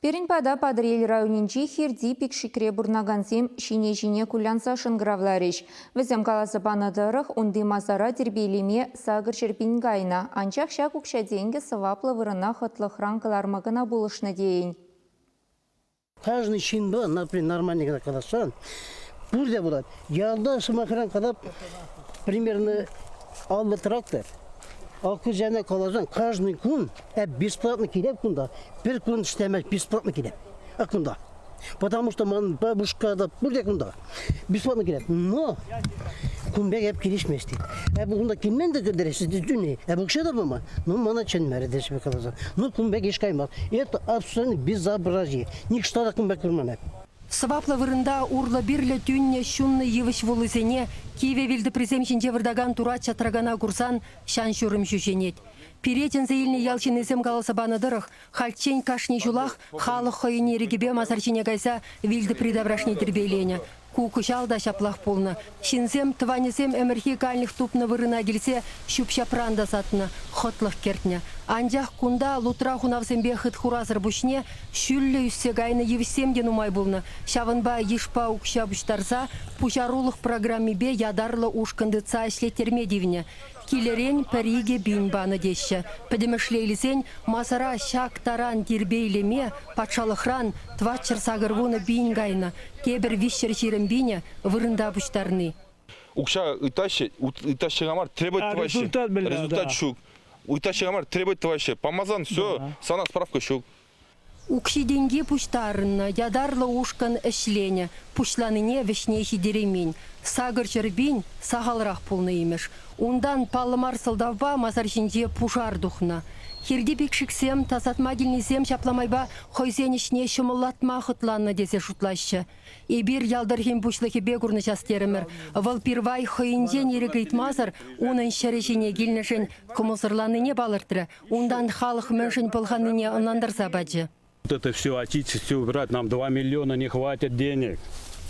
Пирӗн пата Патӑрьел районӗнчи Хирти Пикшикре пурӑнакансем ҫине-ҫине кулянса шӑнкӑравларӗҫ. Вӗсем каласа панӑ тӑрӑх, унти масара тирпейлеме 800 пин кайнӑ. Анчах ҫак укҫа-тенкӗ сӑваплӑ вырӑна хӑтлӑхран кӑларма кӑна пулӑшнӑ тейӗн. Каждый ҫынпа, например, нормально кӑна калаҫсан, пурте пулать. Ялта, сӑмахран калап, примерно 50 трактор. Алкузяна каласан, каждый кун бесплатно килеп кунта. Пӗр кун ӗҫлемест, бесплатно килеп. А кунта. Потому что ман бабушка да пурте кунта. Бесплатно килеп. Но кун пек эп килӗшмест тет. Эп кунта килмен те кӗртереҫҫӗ тӳне. Эп укҫа та паман. Ну, мана чӗнмерӗ теҫҫӗ каласа. Ну, кун пек ӗҫ каймасть. Это абсолютно безобразие. Нихӑҫта та кун пек курман эп. Сӑваплӑ вырӑнта урлӑ-пирлӗ тӳннӗ ҫуннӑ йывӑҫ вуллисене, кивӗ вилтӑприсем ҫинче выртакан турат ҫатракана курсан ҫан-ҫурӑм ҫӳҫенет. Пире чӗнсе илнӗ ял ҫыннисем каласа панӑ тӑрӑх, хальччен кашни ҫулах халӑх хӑйӗн ирӗкӗпе масар ҫине кайса вилтӑпри таврашне тирпейленӗ. Ку кӑҫал та ҫаплах пулнӑ. Ҫынсем тӑванӗсем ӗмӗрхи канлӗх тупнӑ вырӑна килсе ҫӳп-ҫапран тасатнӑ, хӑтлӑх кӗртнӗ. Анчах кунта лутра хунавсемпе хытхурасӑр пуҫне ҫӳллӗ ӳссе кайнӑ йывӑҫсем те нумай пулнӑ. Ҫавӑнпа йышпа укҫа пуҫтарса пуҫарулӑх программипе ятарлӑ ушкӑн тытса ӗҫлеттерме тивнӗ. Килӗрен пӗр-икӗ пин панӑ теҫҫӗ. Пӗтӗмӗшле илсен масара ҫак таран тирпейлеме патшалӑхран 480 пин кайнӑ. Тепӗр 320 пинӗ вырӑнта пуҫтарни. Укҫа ыйтаҫҫӗ, ыйтаҫҫӗ мар, требовать тӑваҫҫӗ. Результат, Результат ҫук. Ыйтаҫҫӗ мар, требовать тӑваҫҫӗ. Памасан все, сана справка ҫук. Укҫи-тенки пуҫтарӑннӑ, ятарлӑ ушкӑн ӗҫленӗ, пуҫланине вӗҫне ҫитереймен. 800 пин сахалрах пулнӑ имӗш. Унтан паллӑ мар сӑлтавпа масар ҫинче пушар тухнӑ. Хирти Пикшиксем тасатма килнисем ҫапла майпа хӑйсен ӗҫне ҫӑмӑллатма хӑтланнӑ тесе шутлаҫҫӗ. Эпир ял тӑрӑхӗн пуҫлӑхӗпе курнӑҫас терӗмӗр. Вӑл пирвай хӑйӗнчен ирӗк ыйтмасӑр унӑн ҫӗрӗ ҫине килнӗшӗн кӑмӑлсӑрланнине палӑртрӗ. Унтан халӑх мӗншӗн пӑлханнине ӑнлантарса пачӗ. Вот это все очистить, все убирать, нам 2 миллиона не хватит денег.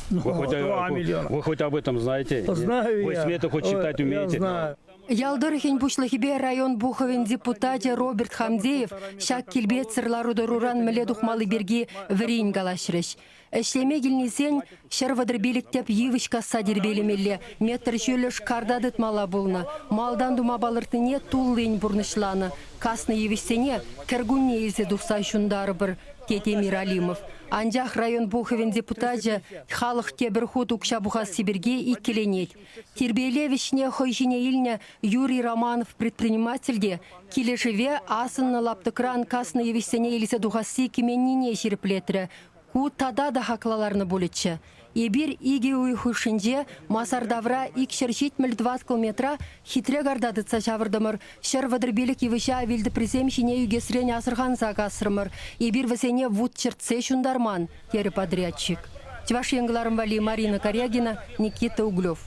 Вы хоть, 2 миллиона. Вы хоть об этом знаете? Знаю Вы я. смету хоть считать умеете? Я знаю. Ял тӑрӑхӗн пуҫлӑхӗпе район пухӑвӗн депутачӗ Роберт Хамдеев ҫак килпетсӗр лару-тӑруран мӗнле тухмалли пирки вӗрен калаҫрӗҫ. Ӗҫлеме килнисен 135 тӗп йывӑҫ касса тирпейлемелле, метр ҫӳллӗш карта тытмалла пулнӑ. Малтан тума палӑртнине туллин пурнӑҫланӑ. Каснӑ йывӑҫсене кӗркунне илсе тухса ҫунтарӑпӑр, тет Эмир Алимов. Анчах район пухӑвӗн депутачӗ халӑх тепӗр хут укҫа пухасси пирки иккӗленет. Тирпейлев ӗҫне хӑй ҫине илнӗ Юрий Романов предприниматель те килӗшӗве асӑннӑ лаптӑкран каснӑ йывӑҫсене илсе тухасси кӗменнине ҫирӗплетрӗ. Ку тата та хакла ларнӑ пулӗччӗ. Эпир икӗ уйӑх хушшинче масар тавра 274 метра хитре карта тытса ҫавӑртӑмӑр, 135 йывӑҫа вилтӑприсем ҫине ӳкесрен асӑрханса касрӑмӑр. Эпир вӗсене вут чӗртсе ҫунтарман, терӗ подрядчик. Чӑваш Ен кӑларӑм валли Марина Карягина, Никита Углев.